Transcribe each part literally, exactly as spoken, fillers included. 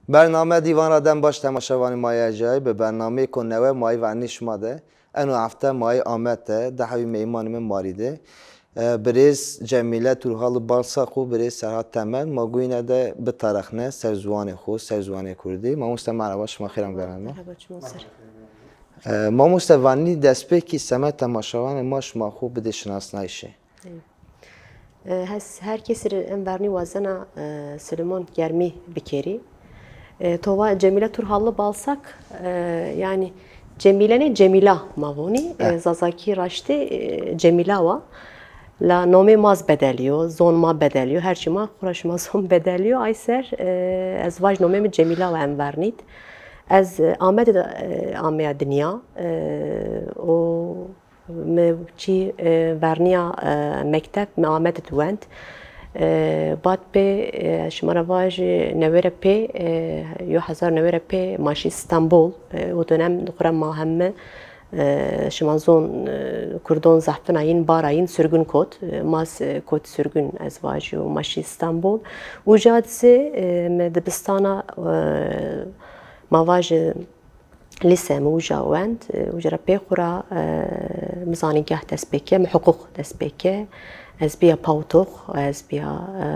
Bername dîvan ra dem baş temaşevanê ma yê ercayî. Bi bernameyêko newe ma yê vernî şima de. Eno hefte ma yê Amed de, di hewî meymanê mi ma rê de. E, birêz Cemîle Turhalı Balsak û birêz Serhat Temel ma guyîne de bitarexne ser ziwanê xo, ser ziwanê kurdî. Mamoste merhaba, şima xêr amê bername. Merhaba, çima ser. E, mamoste, vernî destpêkî semedê temaşevanê ma şima xo bidê şinasnayîşê. E, hes, her kesî rê em vernî wazena, e, Silêman Germî bikerî. E, to va Cemîle Turhalı Balsak, e, yanî Cemîle nê, Cemîla ma vonî. E, Zazakî raştî, e, Cemîla wa. La nomê ma zî bedelîyo, zon ma bedelîyo, her çî ma xo ra şima zon bedelîyo. Ay ser, e, ez vaj nomê mi Cemîla wa em vernî d. Ez, e, Amedê de, e, ameya dinya, e, û mi çî, e, vernîya, e, mekteb, mi Amedê de wend. E, bad pê, e, şima ra vajî newê ra pê, e, yo hezar newê ra pê ma şî Stenbol. E, o dönem xo ra ma heme, e, şima zon, e, kurdon zehfina yîn, bara yîn surgun kot. E, ma zî, e, kot surgun ez vajî û ma şî Stenbol. Uca zî, e, mi dibistana, e, ma vajî lîse mi uca wend, e, uca ra pê xo ra, e, mi zanîngeh dest pê ke, mi huqûq dest pê ke. Ez bîya pawitox, ez bîya, e,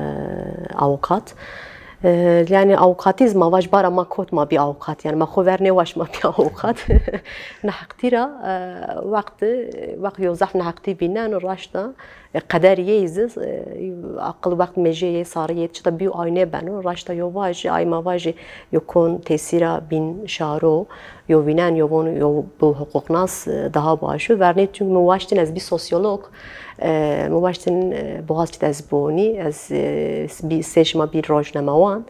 awukat. E, yanî awukatî zî ma vaj bara ma kot ma bî awukat. Yanî ma xo ver nêwaşt ma bî awukat. Neheqtî ra, e, wext, wext yo zaf neheqtî vîneno raşta. E, qeder yê zî, e, aqil wext mejê yê sarî yê çita bîyo ay nêbeno. Raşta yo vajî, ay ma vajî yo kon tesîra bîn şaro, yo vînen, yo von, yo bi huqûqnas, e, daha baş o. Vernî çunke mi waştîn ez bî sosyolog, e, mi waştîn, e, Boğaziçi'de ez bonî, ez, e, bî, sey şima bî rojnamewan,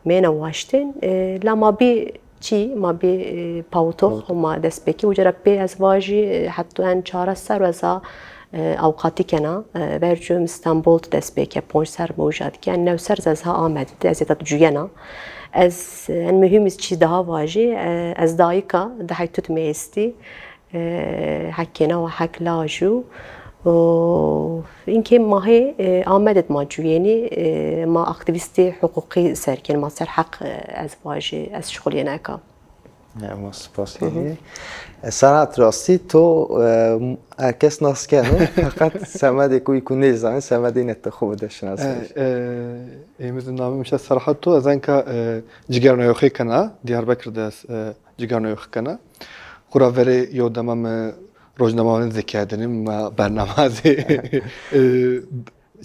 mi êna waştîn, e, la ma bî çî, ma bî, e, pawitox, ma dest pê kî. Uca ra pê ez vajî, e, heta en çar serr ez a, e, awukatî kena. E, vercu mi Stenbol de dest pê ke, ponc serr mi uca de ke, new serr ez ha Amedî de, ez êda de cuyena. Ez, e, en muhîm iz çî daha vajî, e, ez dayik a, di hey tut mi estî. E, hek kêna û hek laj o. O, inkê ma hê, e, Amedê de ma cuyenî, e, ma aktîvîstê huqûqî ser kenî, ma ser heq, e, ez vajî, ez şixulîyena eka. Ya, ma spas kenî. E, Serhat, rastî to, e, her kes nas keno, feqet semedê ku îku nêzanî, semedê îne ti xo bide şinasnayîş. E, e, ê mi zî namê mi şe Serhat o, ez enka, e, cigernayoxî kena, Diyarbekir de ez, e, cigernayoxî kena. Xwura verê yew dema mi rojnamewanî zî kerdinî, ma bernama zî, e,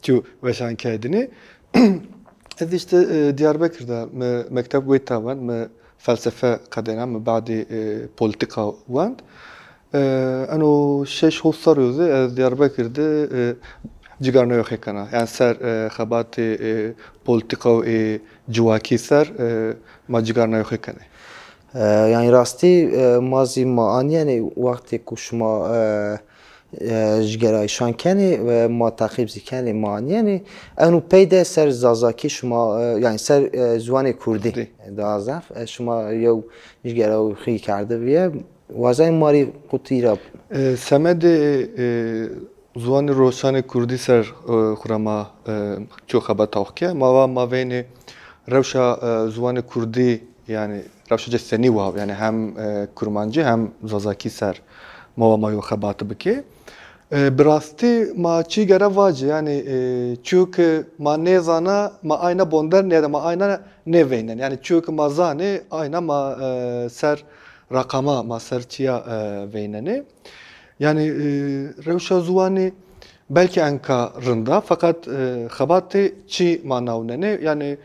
çu weşan kerdinî. Ez îşte, e, Diyarbekir de mi mekteb weyta wend, mi felsefe qedêna, mi badî, e, polîtîka wend. E, eno şeş hewt serr o zî ez Diyarbekir de, e, cigernayoxî kena. Yanî ser, e, xebatê, e, polîtîka û, e, civakî ser, e, ma cigernayoxî kenê. E, yanî rastî, e, ma zî ma anîyenê wextê ku şima, e, e, cigerayîşan kenê, e, ma teqîb zî kenê, ma anîyenê. Eno pey de ser zazakî şima, e, yanî ser, e, ziwanê kurdî. Kurdî. Daha zaf. E, şima yew cigerayîşî kerdibîye. Wazayê ma rê qutî ra. E, semedê, e, ziwanê roşanê kurdî ser, e, xwura ma, e, ço xebata xo ke. Ma va ma veynê rewşa, e, ziwanê kurdî, yanî rewşa ci senî wa, yanî hem, e, kurmancî hem zazakî ser ma va ma yo xebati bikê. E, bi rastî ma çî gere vacê, yanî, e, çîyo ke ma nêzana, ma ayna bonder nêda, ma ayna nêveynenê. Yanî çîyo ke ma zanê, ayna ma, e, ser reqama, ma ser çîya, e, veynenê. Yanî, e, rewşa ziwanî belkî enka rind a, feqet, e, xebatê çî ma nawnenê. Yanî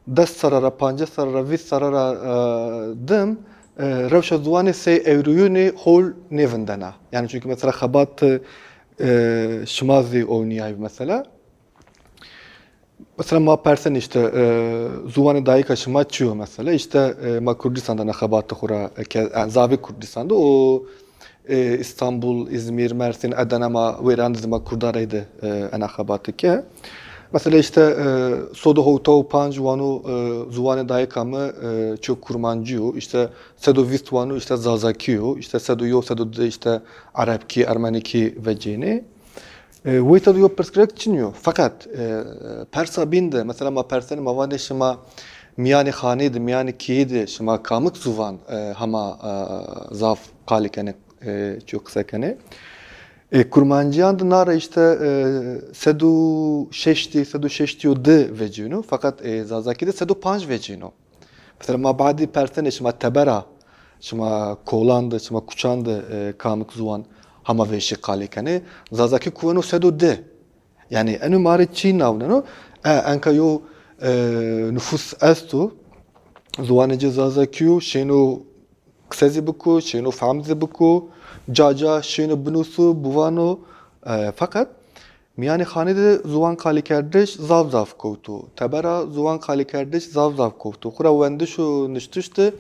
des serre ra, pancês serre ra, vîst serre ra, e, dim, e, rewşa ziwanî sey ewroyûnî hol nêvindena. Yanî çunke mesela xebat, e, şima zî ownîyayî mesela. Mesela ma persenê îşte, e, ziwanê dayika şima çi yo mesela? Îşte, e, ma Kurdistan de ena xebati xo ra, e, ke, e, zafê Kurdistan de o, e, Îstanbul, Îzmîr, Mersîn, Edene ma wêran de zî ma kurda reyde, e, ena xebati ke. Mesela îşte, e, sed û hewta û panc wano, e, ziwanê dayika mi, e, ço kurmancî yo. Îşte sed û vîst wano îşte zazakî yo. Îşte sed û yew, sed û di îşte erebkî, ermenikî vecênê. E, weyta de yo pirsgirêk çin yo. Feqet, e, persa bîn de, mesela ma persenê ma vanê şima, Mîyanê xanî de, mîyanê kîyî de şima kamik ziwan, e, hema, e, zaf qalî kenê, e, çîyo qise kenê. E, kurmancîyan de na ra îşte, e, sed û şeştî, sed û şeştî û di vecîno, feqet, e, zazakî de sed û panc vecîno. Mesela ma badî persenê şima tebera, şima kolan de, şima kuçan de, e, kamik ziwan hema vêşî qalî kenê. Zazakî kuweno sed û di. Yanî eno ma rê çî nawneno? E, enka yo, e, nufus esto, ziwanê ci zazakî yo, şêno qise zî biko, şêno fehm zî biko, ca ca şêno binuso, bivano. E, feqet mîyanê xanî de ziwan qalîkerdiş zaf zaf kewto. Tebera ziwan qalîkerdiş zaf zaf kewto. Xwura wendiş û niştiş de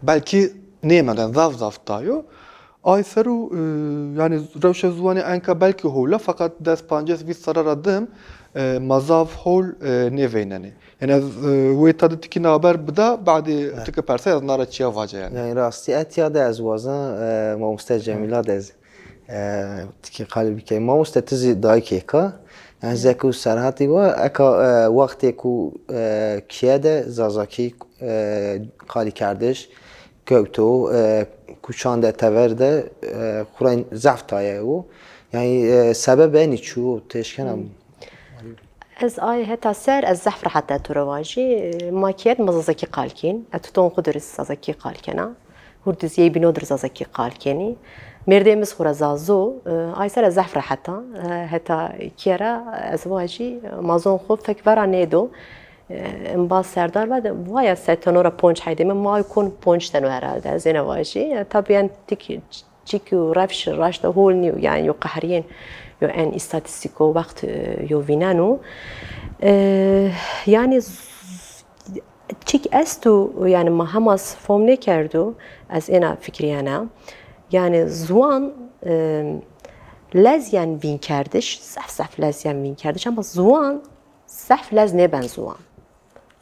belkî nêmenden, zaf zaf tayo. Ay ser o, e, yanî rewşa ziwanî enka belkî howla, feqet des, pancês, vîst serra ra dim, e, ma zaf howl, e, nêveynenê. Yanî ez, e, wê ta de tikî naber bida, badî tikî perse ez na ra çîya vaca yanî. Yanî rastî etya de ez waza, e, mamoste Cemîla de ez, e, tikî qalî bikey. Mamoste ti zî dayikêk a. Yanî zek û serhatî wa, eka, e, wextê ku, e, kîye de zazakî, e, qalîkerdiş, kewto, e, kuçan de tever de, e, xurayîn zaf taye o. Yanî, e, sebeb enî çi o, ti eşkena? Ez ay heta ser, ez zehf rehet de to ra vajî. Ma kîye de ma zazakî qal kên. Ez tuton xwu dir zazakî qal kena. Hurdizîyey bîno dir zazakî qal kenî. Mêrdê mi zî xwu ra zazo. E, ay ser ez zehf rehet a. E, heta kîye ra ez vajî, ma zon xwu fek vera nêdo. E, embaz Serdar va de, vaya se teno ra ponc heydê mi, ma kon ponc teno herhalde, ez êna vajî. E, tabî en tik çîk û rewş raşta hol nîyo, yanî yo qehrîyên, yo en îstatîstîko wext, e, yo vîneno. E, yanî z-, çîk esto, yanî ma hema zî fom nêkerdo, ez êna fikirîyena. Yanî ziwan, e, lez yen vînkerdiş, zaf zaf lez yen vînkerdiş, ama ziwan zaf lez nêben ziwan.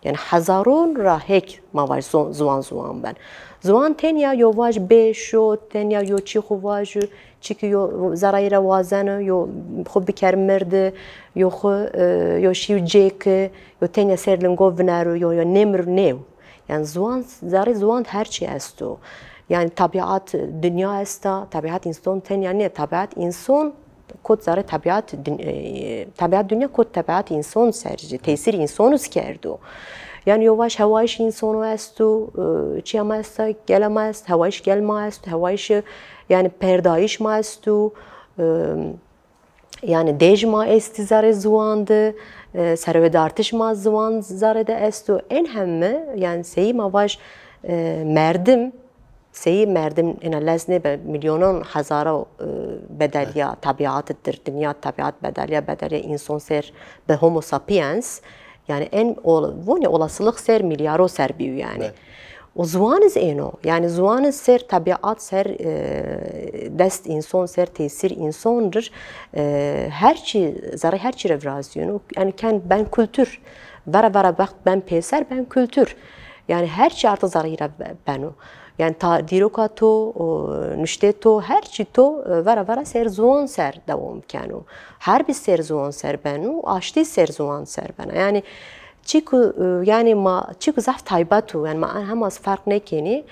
Yanî hezaron ra hêk ma vaj zon-, ziwan ziwan ben. Ziwan tenya yo vaj bê şo, tenya yo çî xwu vaju, çîkî yo zereyî ra wazeno, yo xwu biker mirdi, yo xwu, e, yo şîyo cêki, yo tenya ser lingo vinero, yo, yo nêmir nêw. Yanî ziwan, zerrê ziwan her çî esto. Yanî tebîat dinya esta, tebîat înson tenya nê, tebîat înson kot zerrê tebîat din-, e, tebîat dinya kot tebîat înson ser, tesîr înson iz kerdo. Yanî yo vaj hewayîş însono esto, e, çîya ma esta, gela ma est, hewayîş gel ma est, hewayîş, yanî perdayîş ma esto, e, yanî dej ma estî zerrê ziwan de, e, serwedartiş ma ziwan zerrê de esto. En heme, yanî seyî ma vaj, e, merdim, seyî merdim êna lez nêbe, milyonan hezara, e, bedelîya tebîat dir, dinya tebîat bedelîya, bedelîya înson ser bi Homo sapiens. Yanî en ol-, vonê olasılık ser milyaro ser bîyo yanî. Û ziwan iz êno. Yanî ziwan iz ser tebîat, ser, e, dest înson, ser tesîr înson dir, e, her çî, zerrê her çî ra virazîyeno. Yanî ken ben kultur. Vera vera wext ben pêser, ben kultur. Yanî her çî artık zerrî ra be-, beno. Yanî ta dîroka to, o, nuştê to, her çî to, e, vera vera ser ziwan ser dewam keno. Herbî ser ziwan ser beno, aştî ser ziwan ser bena. Yanî çîku, e, yanî ma, çîku zaf taybet o, yanî ma hema zî ferq nêkenî.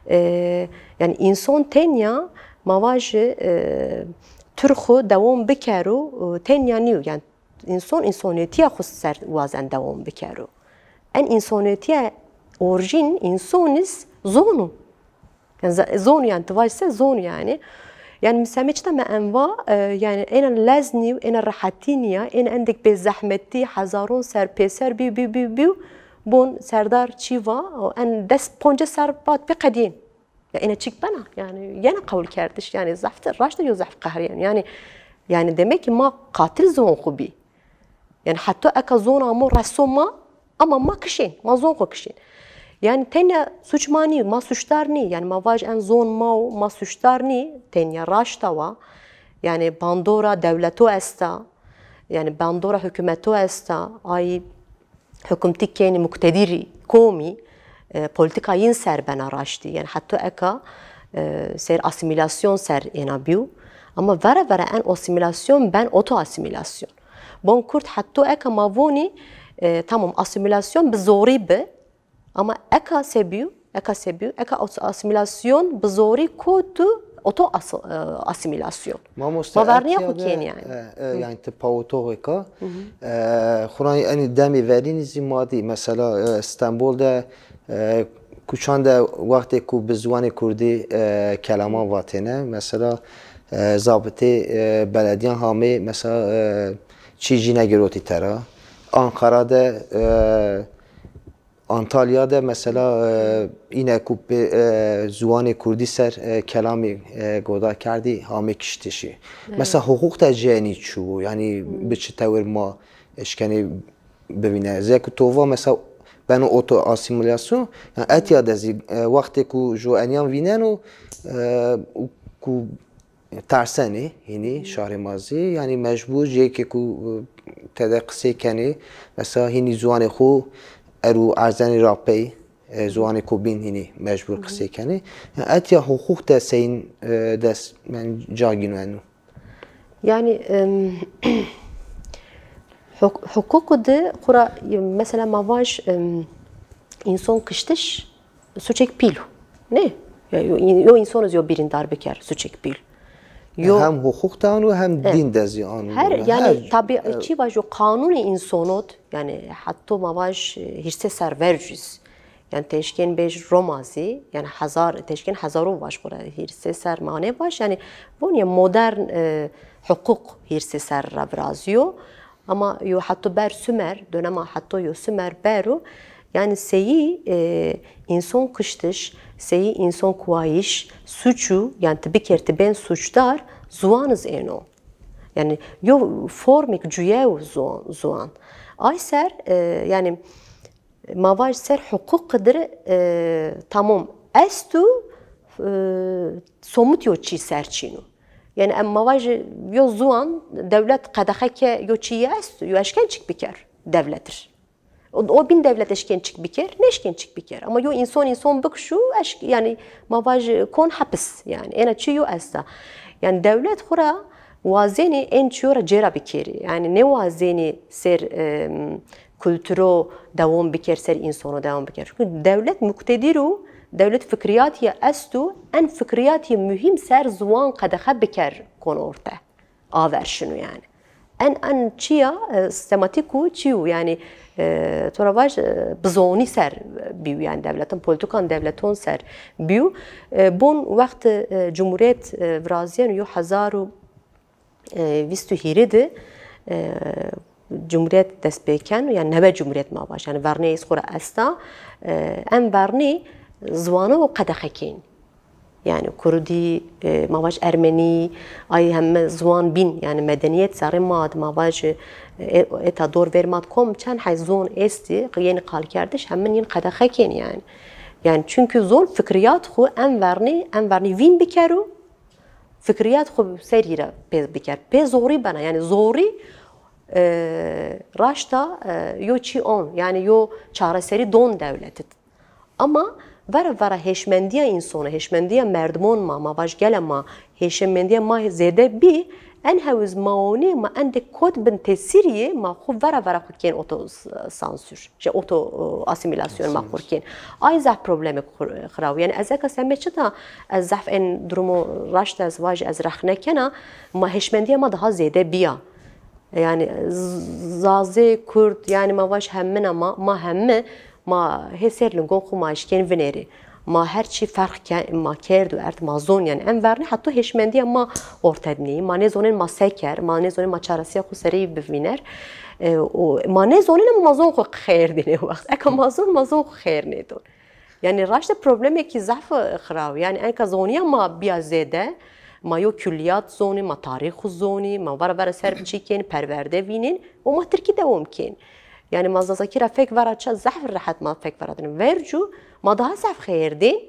E, yanî înson tenya ma vajî, e, tur xwu dewam bikero, e, tenya nîyo. Yanî înson însonîyetîya xwu ser wazen dewam bikero. En însonîyetîya orjîn înson iz zon o. Yanî z-, zon yanî ti vaj se zon yanî. Yanî mi semê çita mi en va, e, yanî êna lez nîyo, êna rehetî nîya, êna endek bêzehmetî, hezaron ser pêser bî, bî, bî, bî, bon Serdar çî va, o en des poncês ser bad pê qedîyên. Ya êna çîk bena, yanî yena qewlkerdiş, yanî zaf de, raşt de yo zaf qehrîyen. Yanî, yanî demek ki ma qatil zon xwu bî. Yanî heta eka zon amo reso ma, ama ma kişên, ma zon xwu kişên. Yanî tenya suç ma nî, ma suçdar nî. Yanî ma vaj en zon ma o, ma suçdar nî, tenya raşta wa. Yanî bandora dewleto esta, yanî bandora hukûmeto esta, ay hukûmtî kenî, muktedîrî komî, e, polîtîka yin ser bena raştî. Yanî heta eka, e, ser asîmîlasyon ser êna bîyo. Ama vera vera en asîmîlasyon ben oto-asîmîlasyon. Bon kurt heta eka ma vonî, e, tamam asîmîlasyon bi zorî bi, Ama eka se bîyo, eka se bîyo, eka os-, asîmîlasyon bi zorî kotu oto as-, e, asîmîlasyon. Mamoste, ma vernîya xo kên yanî. E, e, yanî ti pawotoxêka, e, xura enî demê verînî zî ma dî. Mesela, e, Stenbol de, e, kuçan de wextê ku bi ziwanê kurdî, e, kelaman vatêne. Mesela, e, zabitê, e, belediyan hamê, mesela, e, çî jî negirotî tera. Anqara de, e, Antalya de mesela, e, îne ku bi, e, ziwanê kurdî ser, e, kelamî, e, goda kerdî, hamê kiştişî. Evet. Mesela huquq de cenî çû, yanî bi çi tewir ma eşkenê bivîne. Zê ku to va mesela beno oto asîmîlasyon, yanî etya de zî, e, wextê ku jo enîyan vîneno, e, û ku tersenê hînî şarê ma zî. Yanî mecbûr cêkê ku, e, tede qisey kenê, mesela hînî ziwanê xwu erû erzenê rapey, e, ziwanê ku bîn hînî mecbûr qisey kenê. Yanî etya huquq de seyîn, e, dest, yanî ca gîno eno. Yanî, em, huk-, huququ de xura, mesela ma vaj, em, înson kiştiş suçêk pîl o. Nê? Ya, yo, yo însono zî yo birîndar biker suçêk pîl. Yo hem huquq de ano hem dîn de zî ano. Her, yanî, her, tabî, e, çî vaj, yo qanûnê însonot, yanî hetto ma vaj, e, hîrsê ser ver jîz. Yanî teşkên bêj Roma zî, yanî hezar, teşkên hezaro vaj xura, hîrsê ser ma nêvaj, yanî von ya modern, e, huquq hîrsê ser ra virazîyo. Ama yo hetto ber Sumer, dönema hetto yo Sumer bero, yanî seyî, e, înson kiştiş, seyî înson kuwayîş, suçû, yanî ti biker ti bên suçdar, ziwan iz êno. Yanî yo formêk cuyew ziwan, ziwan. Ay ser, e, yanî ma vaj ser huquq qidiri, e, tamam estu, e, somut yo çî ser çîno. Yanî em ma vajî yo ziwan dewlet qedexe ke yo çî yi est, yo eşken çik biker dewletir. O, o bîn dewlet eşken çik biker, nêşken çik biker. Ama yo înson înson bikişû eşk, yanî ma vajî kon hepis yanî. Ena çî yo esta. Yanî dewlet xura wazenî en çîyo ra cêra bikerî. Yanî nêwazenî ser, em, kulturo dewam biker, ser însono dewam biker. Çunkî dewlet muqtedir o, dewlet fikriyatîye esto, en fikriyatîye muhîm ser ziwan qedexe biker kon orte. Aver şino yanî. En, en çîya, e, sistematîk o çî yo yanî, e, to ra vaj, e, bizonî ser bîyo yanî dewletan, polîtîkan dewleton ser bîyo. E, bon wext, e, cumhurîyet, e, virazîyeno yo hezar û e, vîst û hîrê de, e, cumhurîyet dest pê keno, yanî newe cumhurîyet ma vaj, yanî vernîya iz xo ra esta, e, en vernî ziwano qedexe kên. Yanî kurdî, e, ma vaj ermenî, ay heme ziwan bîn, yanî medenîyet zerrê ma di, ma vaj, e, eta dor ver ma di kom çend hay zon estî, yenî qalkerdiş, hemin yin qedexe kên yanî. Yanî çunkî zon fikrîyat xo en vernî, en vernî vîn bikero, fikrîyat xo serî ra pê biker. Pê zorî bena, yanî zorî, e, raşta, e, yo çî on, yanî yo çareserî don dewlet id. Ama vera vera hêşmendîya însona, hêşmendîya merdimon ma, ma vaj gele ma, hêşmendîya ma zêde bî, en hewiz ma onî, ma endê kot bin tesîrî, ma xo vera vera xo kên oto s-, sansür. Ji oto, e, asîmîlasyon ma xur kên. Ay zaf problemek xur-, xiraw. Yanî ez eka semê çita, ez zaf en durumo raşt ez vaj, ez rexne kena, ma hêşmendîya ma daha zêde bîya. Yanî z-, zazê, kurd, yanî ma vaj hemina ma, ma hemi, ma hê ser lingon xu ma eşkên vinêrî. Ma her çî ferq ke-, ma kerd û erd ma zon, yanî en vernî hetto hêşmendîya ma orte di nî. Ma nêzonên ma se ker, ma nêzonên ma çaresiya xu sereyî bivîner. E, û ma nêzonên ama ma zon xu xeyr dînê wext. Eka ma zon, ma zon xu xeyr nêdon. Yanî raşte problemekî zaf xiraw. Yanî enka zonîya ma bîya zêde, ma yo kullîyat zonî, ma tarîx xu zonî, ma vera vera ser çî kên, perwerde vînên û ma tirkî dewam kên. Yanî ma zazakî ra fek vera ça zaf rehet ma fek vera dînên. Vercu ma daha zaf xeyr dên.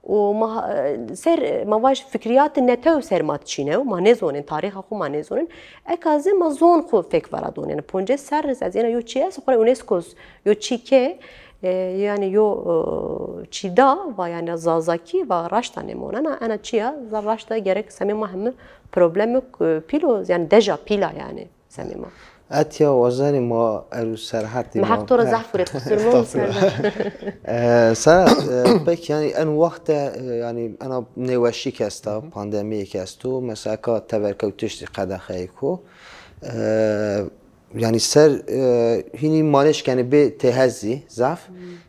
Û ma, e, ser, ma vaj fikrîyatê netew ser ma çînew, ma nêzonên, tarîxa xwu ma nêzonên. Eka zî ma zon xwu fek vera don. Yanî poncês serr iz ez êna yo çî est, xwu ra UNESCO yo çî ke, e, yanî yo, e, çî da, va yanî zazakî, va raşta nêmonena, ena çîya, za raşta gerek semê ma hemi problemik, e, pîl o, yanî deja pîl a yanî. Semê ma. Etya wazenê ma ero serhetî. Mi heq to ra zaf gurê, qusur memo Serdar. E, Serhat, e, pek yanî en wext de, e, yanî ena nêweşî ke esta, pandemîyê ke esto, mesela ka teberkewtiş zî qedexeyêk o. E, yanî ser, e, hînî ma nêşkenê bê têhez zî zaf.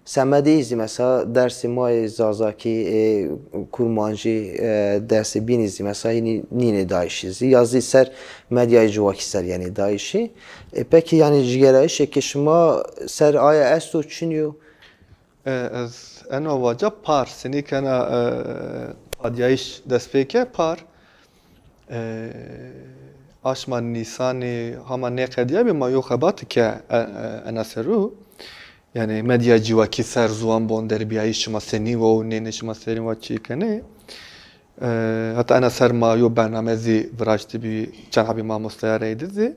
Semedê î zî mesela dersê ma yê Zazakî, ê Kurmancî, e, dersê bînî zî mesela hînî nînê dayîşî zî. Ya zî ser medyayê civakî ser yenê dayîşî. E, pekî yanî cîgerayîşê ke şima ser aye esto, çinî yo? E, ez eno vaca par, senî ke ena, e, padyayîş dest pê ke par. E, aşma Nîsanî hama nêqedîyabî ma yo xebate ke, e, e, ena ser o. Yanî medya civakî ser ziwan bonderbîyayîş şima senî wo, nênê şima senî wa çî kenê. E, heta ena ser ma yo bername zî viraştibî çend hebî mamosteya reyde zî.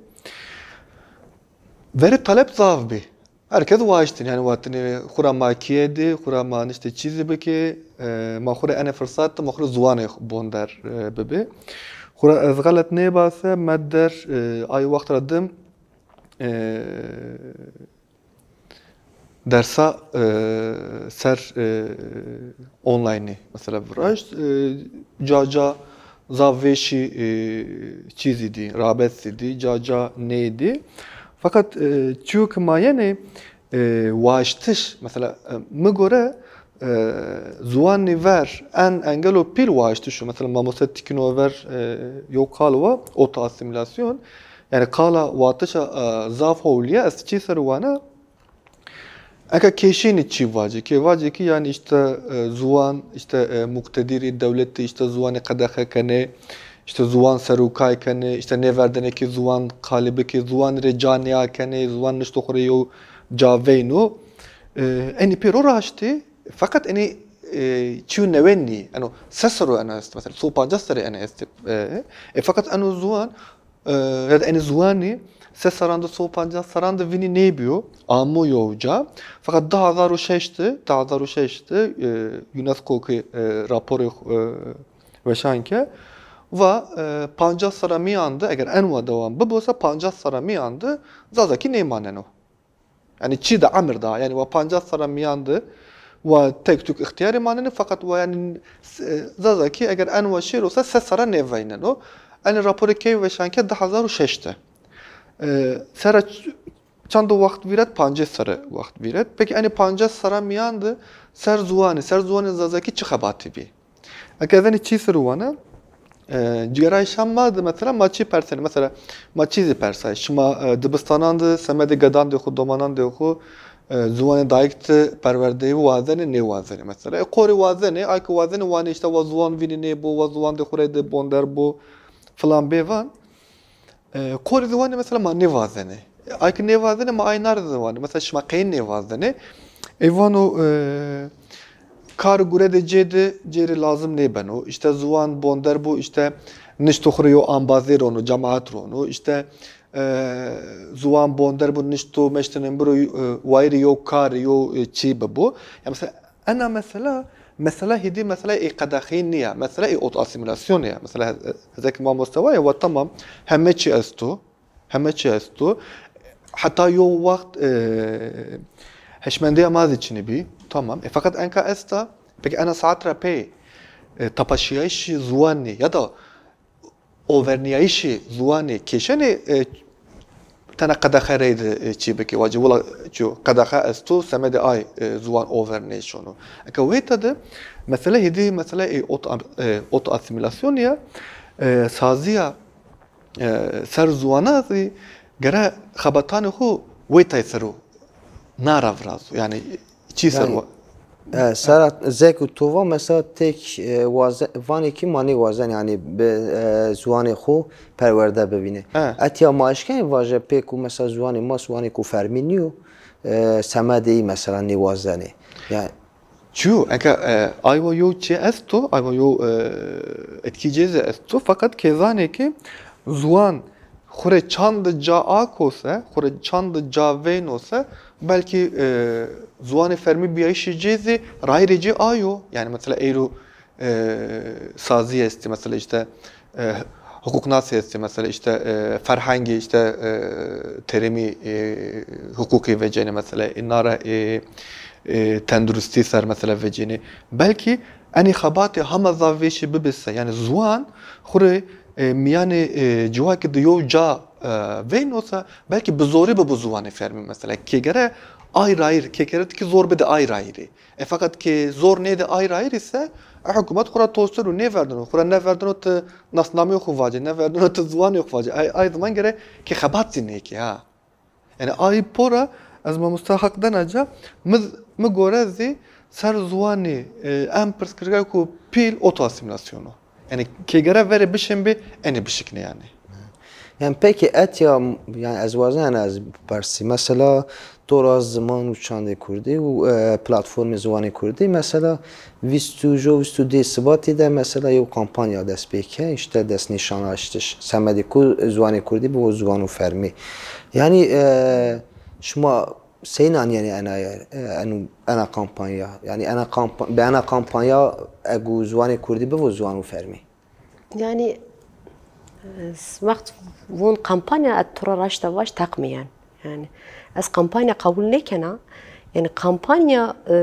Verê talep zaf bî. Her kes waştin, yanî watinê xwu ra ma kîye dî, xwu ra ma niştê çîzî bikê, e, ma xwu rê enê firsat de, ma xwu rê ziwanê bonder, e, bibê. Xwu ra ez xelet nêbase, me der, e, ay wext ra dim, e, dersa, e, ser, e, onlineî mesela viraşt. E, ca ca zaf vêşî, e, çîzî dî, rabet zî dî, ca ca nêdî. Feqet, e, çîyo ke ma yenê, e, waştiş, mesela, e, mi gore, e, ziwanî ver en engelo pîl waştiş o. Mesela mamoste Tîkino ver, e, yo qal wa, ot asîmîlasyon. Yanî qala watişa, e, zaf howlî ya, ez çî ser wana, eka kêşînî çî vacê? Kê vacê ki yanî îşte, e, ziwan, îşte, e, muqtedirî, dewletî îşte ziwanî qedexe kenê, îşte ziwan serokay kenê, îşte nêverdenê ki ziwan qalî bikê, ziwanî rê ca nêakenê, ziwan nişto xwu rê yew ca veyno. E, enî pêro raştî, feqet enî, e, çîyo newe nî. Eno se serro ena est, mesela, so pancas serrî ena est. E, e, feqet eno ziwan, e, ya da enê ziwanî se serran de, so pancas serran de vînî nêbîyo, amo yew ca. Feqet di hezar û şeş de, di hezar û şeş de, e, UNESCO ki, e, raporê, e, weşan ke, va, e, pancas serra mîyan de, eger en wa dewam bibo se, pancas serra mîyan de Zazakî nêmaneno. Yanî çî de emir da. Yanî wa pancas serra mîyan de wa tek tuk îxtîyarî manenê, feqet wa yanî, e, Zazakî eger en wa şêro se, se serra nêveyneno. Enê raporê key weşan ke? Di hezar û şeş de. E, serra ç-, çend wext vîret? Pancês serre wext vîret. Pekî enê pancas serra mîyan de ser ziwanî, ser ziwanê Zazakî çi xebatî bî? Eke ez enî çî ser wana, e, cîgerayîşa ma de mesela ma çî persenê? Mesela ma çî zî persay. Şima, e, dibistanan de semedê gedandê xwu, domanandê xwu, e, ziwanê dayik de perwerdeyî wazenê, nêwazenê mesela? E, qorî wazenê, ay ke wazenê wanê îşte wa ziwan vînî nêbo, wa ziwandê xwu reyde bonder bo filan bêvan. E, qorî zî wanê mesela ma nêwazenê. E, ay ke nêwazenê ma ay nare zî wanê. Mesela şima qey nêwazenê? Ey vano, e, kar gure de cê de cê rê lazim nêbeno. Îşte ziwan bonder bo, îşte nişto xwu rê yew ambazê rono, cemaat rono. Îşte, e, ziwan bonder bo, nişto meştene biro, e, wayîrê yew karî, yew, e, çî bibo. Ya mesela ena mesela, mesela hêdî mesela ê qedexeyî nîya, mesela ê ot asîmîlasyonî ya. Mesela, e, hezek mamoste wa ya, wa tamam, heme çî esto, heme çî esto. Heta yew wext, e, hişmendeya ma zî çinî bî, tamam. E, feqet enka esta, pekî ena saet ra pey, e, tepaşîyayîşê ziwanî ya da overnîyayîşê ziwanî kêşenê, e, tena qedexe reyde, e, çî bikê. Vacê wila çîyo qedexe esto, semedê ay, e, ziwan overnê şono. Eke wêta de mesele hêdî, mesele, e, ot-, e, ot asîmîlasyonî ya, e, sazîya, e, ser ziwana zî gere xebatanê xwu wêtay ser o nara virazo. Yanî çî ser wa. E, Serhat, zek û to va mesela têk, e, waze-, vanê ki ma nêwazenê, yanî bi, e, ziwanê xwu perwerde bibînê. He. Etya ma eşkenê vaje pê ku mesela ziwanê ma ziwanêko fermî nîyo, e, semedê î mesela nêwazenê. Yanî çîyo, eke, e, aywa yew çî esto, aywa yew, e, etkî cê zî esto, feqet kê zanê ki ziwan xwu rê çand de ca ako se, xwu rê çand de ca veyno se, belkî, e, ziwanê fermî bîyayîşê cê zî rayîrê cê ayo. Yanî mesela eyro, e, sazî estî, mesela îşte, e, Hukuknasî estê mesela, işte, e, ferhengî, işte, e, terîmî, e, hukukî vecênê mesela, e, nare, e, e, tenduristî ser mesela vecênê. Belkî enî xebatê hema zaf vêşî bibê se, yanî ziwan xwu rê, e, mîyanê, e, ciwakî de yew ca, e, veyno se, belkî bi zorî bibo ziwanê fermî mesela. Kê gere ay rayîr, kê gere ti kî zor bidê ay rayîrî. E, feqet ke zor nêdê ay rayîrî se, e, hukûmet xwu ra tosneno, nêverdeno. Xwu ra nêverdeno ti nasnameyê xwu vacê, nêverdeno ti ziwanê xwu vacê. Ay, ay ziman gere ke xebat zî nêkê, ha. Yanî ay pora ez mamosta Haq dena ca, mi, mi gore zî ser ziwanî, e, en pirsgirêko pîl oto-asîmîlasyon o. Yanî ke gere verê bişên bê, enê bişiknê yanî. Yani peki etya, yani ez wazena ez persî. Mesela Tora Ziman û Çandê Kurdî û, e, Platformê Ziwanê Kurdî mesela vîst û, jo vîst û dê Sibatî de mesela yew kampanya dest pê ke, işte destnîşanayîş, semedê ku ziwanê kurdî bibo ziwano fermî. Yani, e, şima sey nanîyenê ena, e, eno, ena kampanya? Yani ena kampa-, bi ena kampanya egu ziwanê kurdî bibo ziwano fermî? Yani, e, wext vûn kampanya, ez to ra raşta vaj teqmîyen. Yani, ez kampanya qebul nêkena. Yani, kampanya, e,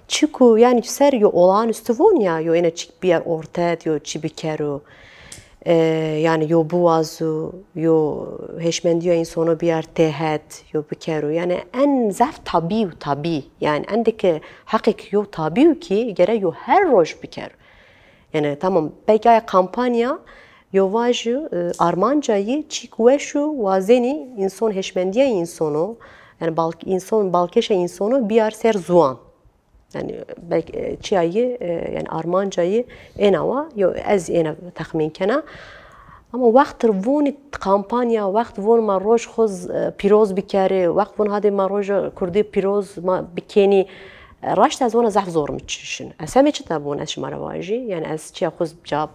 çiku, yani, ser yo olağanüstü vûn ya, yo êna çik biyar orted, yo çi bikero, e, yani, yo biwazo, yo hêşmendîya însono biyar têhet, yo bikero. Yani, en zaf tabî û tabî. Yani, endê ke heqêk yo tabî û kî gere yo her roj bikero. Yani tamam, belkî aya kampanya yo vajî, e, armanca yî çîk weş û wazenî înson hêşmendîya însono, yani balk-, înson balkêşa însono biyar ser ziwan. Yani belkî, e, çiya yî, e, yani armanca yî êna wa, yo ez êna texmîn kena. Ama wextir vonî kampanya, wext von ma roj xwu z-, e, pîroz bikerê, wext von hadê ma roja kurdî pîroz ma bikenî, e, raşt ez wana zaf zor mi çi şin. Ez semê çita von ez şima ra vajî, yani ez çiya xwu z-, cewab,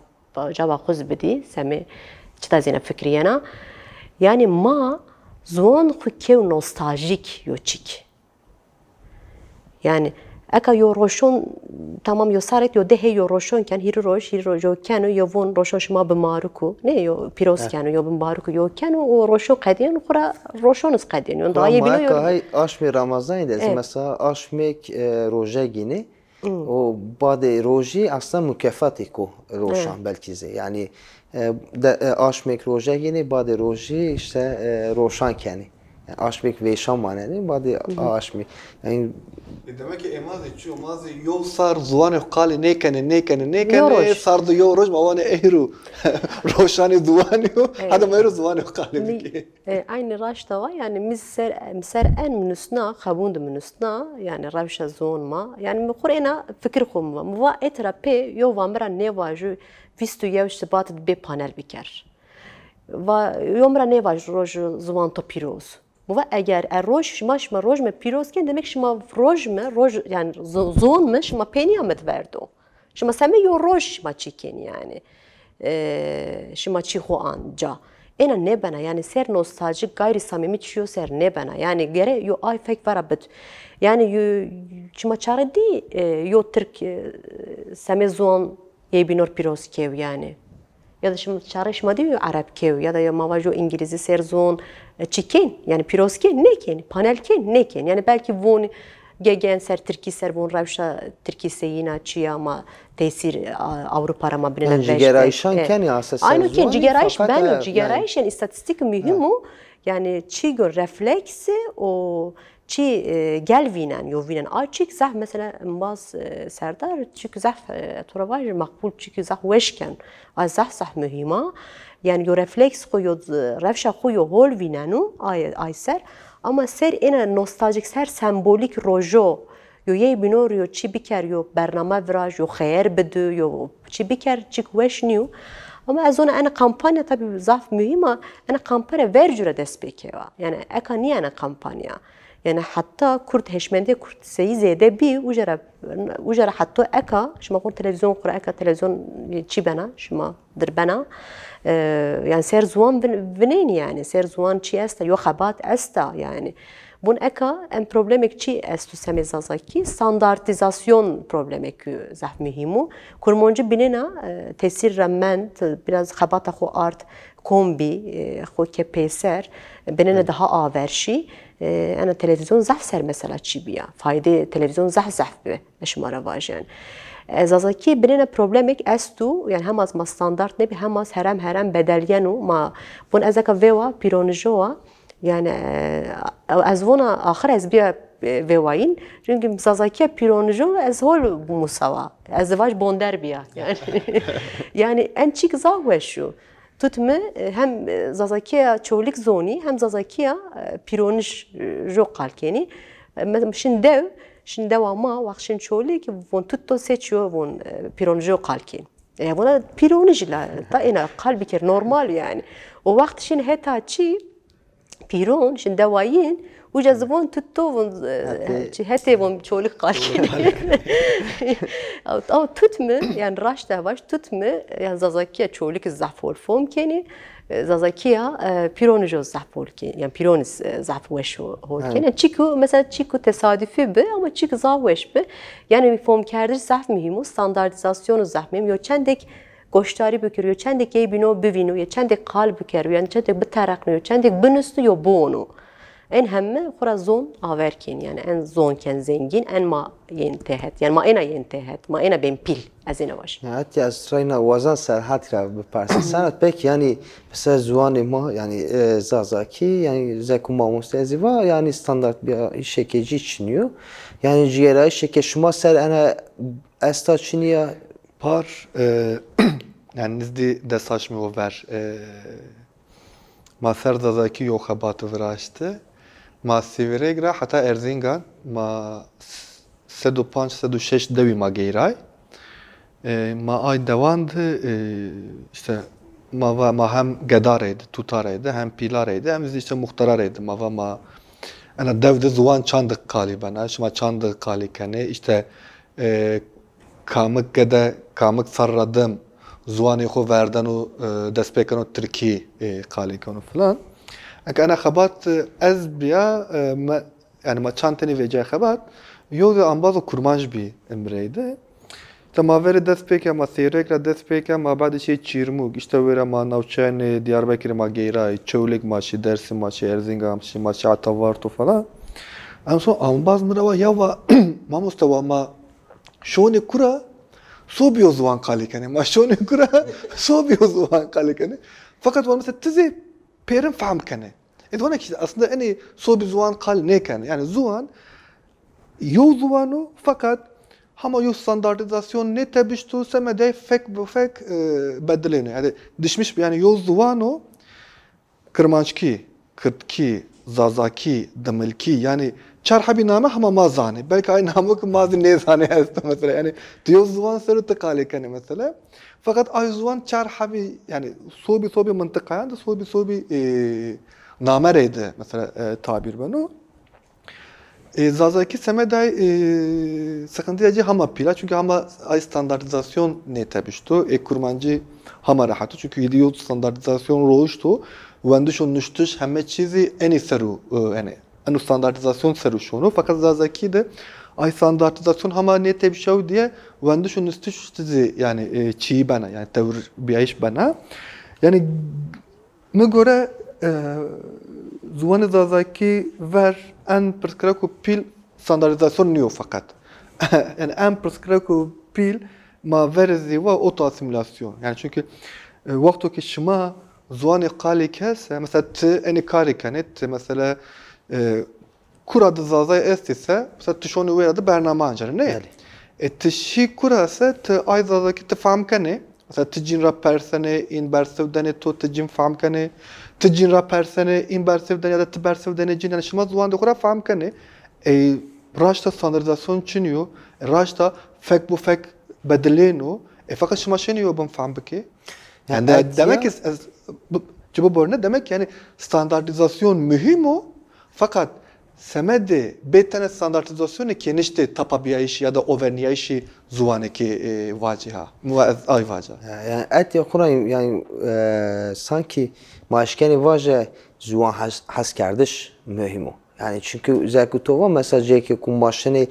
cewaba xwu zî bidî, semê çita zî êna fikirîyena. Yani ma ziwan xwu kew nostaljîk yo çîk. Yani eka yo roşon, tamam yo sarêt yo dehê yo roşon ken, hîrî roj, hîrî roj yo keno, yo von roşon şima bimarik o. Ne yo pîroz keno, yo bimarik o, yo keno, o roşon qedîyeno, xwu ra roşon iz qedîyeno. Daha yê bîno yo. Hay aşmê Ramazanî de zî mesela aşmêk, e, roje gînê. O badê rojî aslında mukefatêk o roşan belkî zî. Yani, e, de, e, aşmêk roje gînê, badê rojî işte, e, roşan kenê. Yani aşmêk vêşan manenê, badê aşmê. Yani e, demek ki ê ma zî çiyo, ma zî yo sar ziwanê xwu qalî nêkenê, nêkenê, nêkenê, sar de yo roj ma wanê ey ro roşanê ziwanî yo, hada ma ey ro ziwanê xwu qalî bikê. E, eynî raşta wa, yani mi ser, mi ser en mi nusna, xebûn di mi nusna, yani rewşa ziwan ma. Yani mi xwu rê êna fikir xwu mi va. Mi va ê tira pê yo va mi ra nêvajo vîst û yew Şibat di bê panel biker. Va yo mi ra nêvajo roj ziwan to pîroz. Mi va eger e roj şima, şima roj mi pîroz kên, demek şima roj mi, roj, yani zi-, ziwan mi şima pênîya mi di verdo. Şima semê yo roj şima çî kenî yani. E, şima çî xwu an ca. Êna nêbena, yani ser nostaljîk, gayrî samîmî çîyo ser nêbena. Yani gere yo ay fek vera bid. Yani yo, şima çare dî, e, yo tirk, e, semê ziwan yê bînor pîroz kew yani. Ya da şima çare şima dî yo ereb kew, ya da ya ma vajo îngilîzî ser ziwan, e, çî kên, yani pîroz kên, nêkên, panel kên, nêkên. Yani belkî von gegen ser tirkî ser von rewşa tirkî seyîna çiya ma tesîr, a, Ewropa ra ma binêna. Yani veş, cigerayîşan kenî asesa. Aynı kên, cigerayîş beno, cigerayîş yani îstatîstîk muhîm o. Yani çî go refleksî o çî, e, gel vînen, yo vînen. A çîk zaf mesela embaz, e, Serdar, çîk zaf, e, to ra vajî maqbul, çîk zaf weş ken. A zaf zaf muhîm a. Yani yo refleks xwu yo, e, rewşa xwu yo hol vîneno, ay, ay ser. Ama ser êna nostaljîk, ser sembolîk rojo, yo yê bînor yo çî biker, yo bername viraj, yo xeyer bidi, yo çî biker, çîk weş nîyo. Ama ez zona ena kampanya tabî zaf muhîm a, ena kampanya vercu ra dest pê kewa. Yani eka nîya ena kampanya. Yani heta kurd, hêşmendîya kurd seyî zêde bî, uca ra, uca ra heta eka, şima xwu televîzyon xwu ra eka, televîzyon çî bena, şima dir bena. E, yani ser ziwan vin-, vinênî yani, ser ziwan çî esta, yo xebat esta yani. Bun eka en problemêk çi esto semê zazakî? Standartîzasyon problemêk zehf muhîm o. Kurmancî binêna, e, tesîr ra mend, biraz xebata xo ard, kom bî, e, xo ke peyser, binêna daha aver şî. E, ena televîzyon zehf ser mesela çî bîya. Faydê televîzyon zehf zehf bi, ez şima ra vajî yanî. E, zazakî binêna problemêk esto, yanî hem az ma standart nêbî, hem az herem herem bedelyeno. Ma bun ez eka vêwa pîronijo wa, yanî, e, ez vona axir ez bîya, e, vêwayîn. Çunkî zazakîya pîronijo ez hol musawa. Ez vaj bonder bîya. Yanî, yanî en çîk zaf weş o. Tut mi, e, hem, e, zazakîya Çolîg zonî, hem zazakîya, e, pîronijo qal kenî. E, me-, şin dew, şin dewa ma, wext şin Çolîg, von tutto se çiyo, von, e, pîronijo qal kenî. E, vona pîronij la, ta êna qal biker, normal yanî. O wext şin heta çî, pîron, şin dewayîn, uca zî von tutto, von, e, hetê, çi, hetê von Çolîg qal kenî. Ama tut mi, yanî raşta vaj, tut mi, yanî zazakîya Çolîg zaf hol fom kenî, e, zazakîya, e, pîronijo zaf hol kenî, yanî pîroniz, e, zaf weş ho-, hol kenî. Yanî çîku, mesela çîku tesadufî bi, ama çîku zaf weş bi. Yanî fomkerdiş zaf muhîm o, standartîzasyonu zaf muhîm. Yo çendêk goşdarî bikir, yo çendêk ey bîno bivîno, yo çendêk qal biker, yo çendêk bitereqno, yo çendêk binusto, yo biwono. En heme xwu ra zon aver kên, yanî en zon ken zengîn, en ma yên têhet, yanî ma êna yên têhet, ma êna bên pîl, ez êna vaj. Ya, hetya ez reyna wazan Serhat ra bipersa. Serhat, peki yanî mesela ziwanê ma, yanî, e, zazakî, yanî zeko mamoste ez zî va, yanî standart bîya, îşê ke cî çinî yo. Yanî cîgerayîşê ke şima ser ena esta çinî ya? Par, e, yanî nizdî des aşmî o ver, e, ma ser zazakî yo xebati viraşti. Ma Sîvirêg ra heta Erzîngan ma s-, sed û panc, sed û şeş dewî ma geyray. E, ma ay dewan de, e, îşte ma va ma hem geda reydi, tuta reydi, hem pîla reydi, hem zî îşte muxtara reydi. Ma va ma ena dew de ziwan çandik qalî bena, şima çandik qalî kenê, îşte, e, kamik gede, kamik serr ra dim ziwanê xo verdeno, e, dest pê keno tirkî, e, qalî keno filan. Eke ena xebat, e, ez bîya, e, me, yanî ma çand tenî vecîya xebat, yo de ambazo kurmanc bî imreyde. Te ma verê dest pê ke, ma Sêwreg ra dest pê ke, ma badê şî Çîrmûg, îşte wêra ma navçeyanê Diyarbekirê ma geyray, Çewlîg ma şî, Dersim ma şî, Erzîngan ma şî, ma şî heta Varto falan. En son ambaz mi ra va, ya va, mamoste wa ma şonê kura sobî yo ziwan qalî kenê. Ma şonê kura sobî yo ziwan qalî kenê. Feqet wa mesela ti zî pêrin fehm kenê. Ê, vana ki aslında enê sobî ziwan qal nêkenê. Yanî ziwan yo ziwan o, feqet hema yo standartîzasyon nêtebişto, semedê fek bi fek, e, bedilêno. Yanî dişmiş bi, yanî yo ziwan o, Kirmanckî, Kirdkî, Zazakî, Dimilkî, yanî çar hebî name hema ma zanê. Belkî ay namo ki ma zî nêzanê esto mesela. Yanî ti yo ziwan ser o ti qalê kenê mesela. Feqet ay ziwan çar hebî, yanî sobî sobî mintiqayan de sobî sobî, e, name reyde mesela, e, tabîr beno. E, Zazakî semedê ay, e, sıkıntıya ci hema pîl a, çunkî hema ay standartîzasyon nêtebişto. E, Kurmancî hema rehet o, çunkî îdî yo standartîzasyon roşto, wendiş û nuştiş heme çî zî enî ser o, e, yanî eno standartîzasyon ser o şono. Feqet Zazakî de ay standartîzasyon hema nêtebişayo diye wendiş û nuştiş zî yanî, e, çîyî bena, yanî tewir bîyayîş bena. Yanî Mi gore, e, ziwanê Zazakî ver en pirsgirêko pîl standartîzasyon nîyo feqet. Yanî en pirsgirêko pîl ma verê zî wa oto asîmîlasyon. Yanî çunkî, e, wexto ke şima ziwanê qalî ke se, mesela ti enê karî kenê, ti mesela, e, kura de Zazay estî se, mesela ti şonê wêra de bername ancenê, nê? Belê. E, ti şî kura se, ti ay Zazakî ti fehm kenê. Mesela ti cîn ra persenê, în bersiv denê to, ti cîn fehm kenê. Ti cîn ra persenê, în bersiv denê ya da ti bersiv denê cîn, yanî şima ziwandê xo ra fehm kenê. E, raşta standartîzasyon çinî yo, e, raşta fek bo fek bedilêno. E, feqet şima şênê yo bin fehm bikê. Yanî, yanî de-, demek ki ez, bi-, ci biborîne, demek ki yanî standartîzasyon muhîm o, feqet semedê bê tenê standartîzasyonê kêniştê tapabîyayîşî ya da overnîyayîşî ziwanê ke, e, vacî ha. Mi va ez ay vaca. Ya, yanî etya xo ra yanî, e, sankî ma eşkenê vaje ziwan hes-, heskerdiş muhîm o. Yani çünkü zek û to va mesela cêkê ku ma şinê,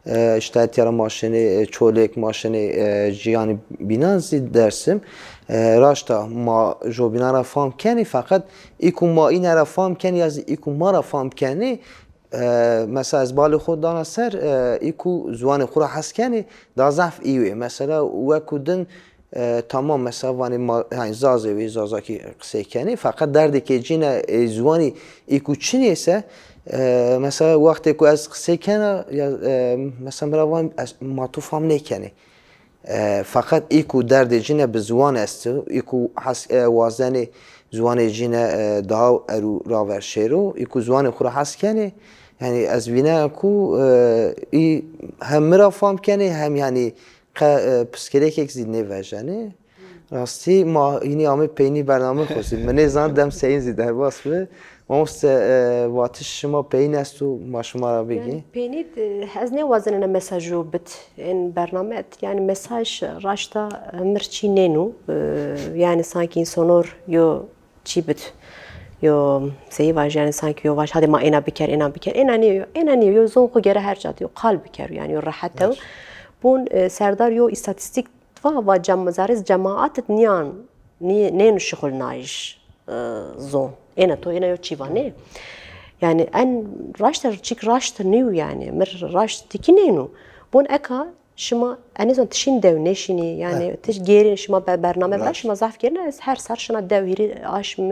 e, işte etya ra ma şinê, e, Çolêk, ma şinê, e, cîyanî bînan zî Dersim. E, raşta ma jo bînan ra fam kenê, feqet î ku ma îne ra fam kenê ya zî î ku ma ra fam kenê, e, mesela ez balê xo dana ser, e, î ku ziwanê xo ra hes kenê, da zaf î wê. Mesela weku din, e, tamam mesela vanê ma, yani zazê wê, zazakî qisey kenê, feqet derdê kê cîne, e, ziwanî î ku çinê se, e, mesela wextê ku ez qisey kena, ya, e, mesela mi ra van ez, ma tu fam nêkenê. E, feqet î ku derdê cîne bi ziwan esto, î ku hes, e, wazenê ziwanê cîne, e, daha erû raver şêro, î ku ziwanê xo ra hes kenê, yani ez vînena ku, e, î hem mi ra fam kenê, hem yani qe, e, piskirêkêk zî nêvejenê. Rastî ma hînî amê peynî bername xo zî. Mi nêzan dem seyîn zî derbas bi. Mamoste, e, vatiş şima peyin esto, ma şima ra bigî. Yani peynî, e, ez nêwazenena mesajû bit. En bername et. Yani mesaj raşta, e, mir çî nêno. E, yani sanki însanor yo çî bit. Yo seyî vaj yani sanki yo vaj hadi ma êna biker, êna biker. Êna nîyo, êna nîyo. Yo zon xo gere her ca yo qal biker, yani yo rehet ew. Bun, e, serdar yo îstatîstîk va, va cem-, zerê cemaat nîyan, nî-, nêno şixulnayîş, e, zon. Êna to, êna yo çî va nê. Yani en raşt er çîk raşt nîyo yani. Mir raşt tikî nêno. Bun eka şima, ez nêzon ti şin dew nêşinî, yani ti gêrî şima be-, bername bira, şima zaf gêrîna, ez her ser şina dew hîrî aşm,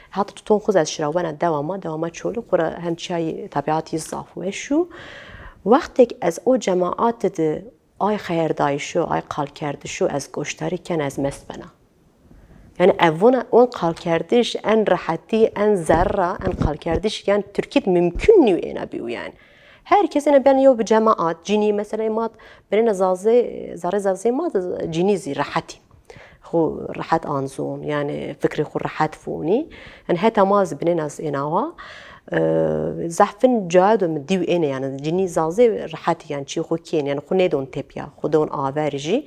hata tuton xo zî ez şira wena dewa ma, dewa ma Çolî, xo ra hem çîyayî, tebiatî zaf weş o. Wextêk ez o cemaatî de ay xeyerdayîşo, ay qalkerdişo ez goşdarî ken, ez mest bena. Yani ev vona, on qalkerdiş, en rehetî, en zerra, en qalkerdiş, yani Tirkî de mumkun nîyo êna bîyo yani. Her kes êna ben yo bi cemaat, cinî, mesela ma binêna zazê, zerê zazê ma de cinî zî rehetî. Xo rehet an zon, yani fikrê xo rehet vonî. Yani heta ma zî binêna zî êna wa. E, zafin cayê do mi dîw êne yani, cinî zazê rehetî yani çî xo kên yani, xo nêdon tepya, xo dewon aver jî.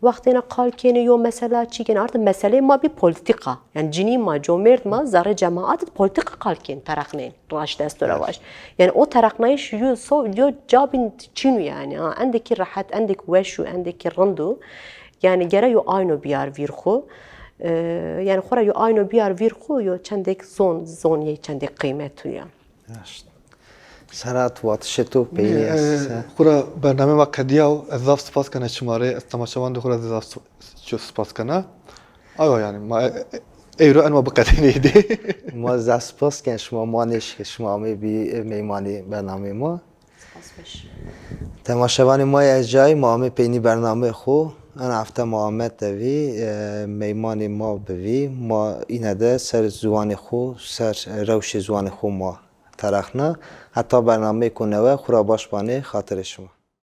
Wextê êna qal kenê yo mesela çî kenê, artık meseleyê ma bî polîtîka. Yani cinî ma, comêrd ma, zerrê cemaat polîtîka qal kên, terexnên. Raşt esto ra vaj. Yani o terexnayîş yo so, yo ca bîn çin o yani. Ha, endekî rehet, endekî weş o, endekî rind o. Yani gere yo ayno biyar vîr xo. Ee, yani xo ra yo ayno biyar vîr xo, yo çendêk zon, zonîyê çendêk qîmet o ya. Raşt. Serhat, vatişê to peynî est se? Xwura bernameyê ma qedîyaw. Ez zaf spas kena şima rê, ez temaşevandê xwura zî zaf sp-, ço spas kena. Ayo yani, ma, e, e, ewro en ma biqedênê êdî. Ma zaf spas ken şima, ma nêşikê şima amê bî, e, meymanê bernameyê ma. Spas weş. Temaşevanê ma yê ercayî, ma amê peynî bernameyê xo. En hefte ma amet de vî, e, meymanê ma bi vî. Ma îne de ser ziwanê xo, ser rewşê ziwanê xo ma terexna. Heta bernameyêko newe, xwura baş banê, xatirê şima.